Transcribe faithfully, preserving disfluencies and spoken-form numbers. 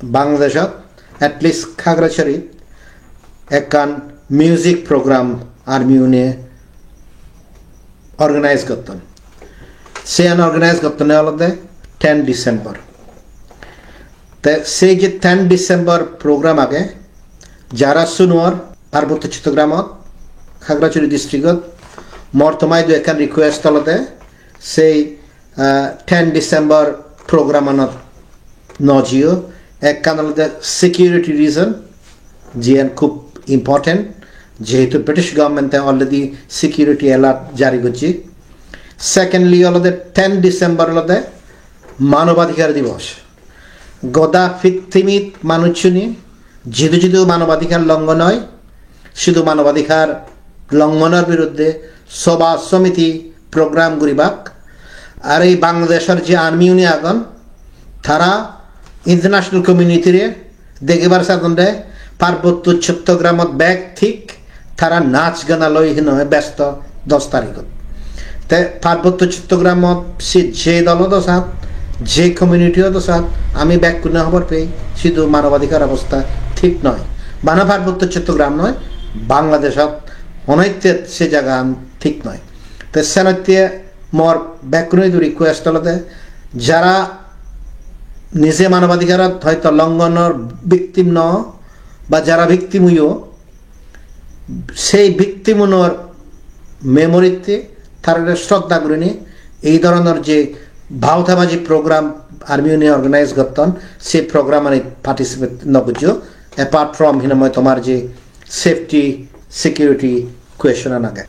Bangladeshot, at least Khagrachurit ekkan music program army une organize gotton. Siyan organize gottonne olode ten December. Te sei je ten December program age, jara sunor Parbotto Chottogramot, Khagrachari districtot, mor tomaidu ekkan request olode, sei, ah, ten December program anot no jiyo. Ekkan olode security reason, jiyan khub important, jehetu British government e already security alert jari gocche. Secondly olode ten December olode Manobadhikar Divos. Goda pittimit manuchchune jidu jidu manobadhikar longhon oi, sidu manobadhikar longhonor biruddhe sobha somiti program guribak. Ar ei Bangladeshor je army uni agon, tara international community re degebar sadonde Parbotto Chottogramot bek thik tara nach gana loi hinoi besto dos tarigot. Te Parbotto Chottogramot se je dol odo sat, je community odo sat, ami bekkune hobor pei, sidu manobadhikar obosta thik noi. Bana Parbotto Chottogram noi, Bangladeshot honoitte se jagan thik noi. Te senotte mor bekkunoidu request olode, jara nije manobadhikarot hoito longhonor victim no, ba jara victim oiyo, sei victim unor memory-tte tarare shraddha gurinei ei dhoronor je bhaotabaji program army une organize gotton, sei program anit participate no gojjo, apart from hinamoi tomar je safety, security question an age.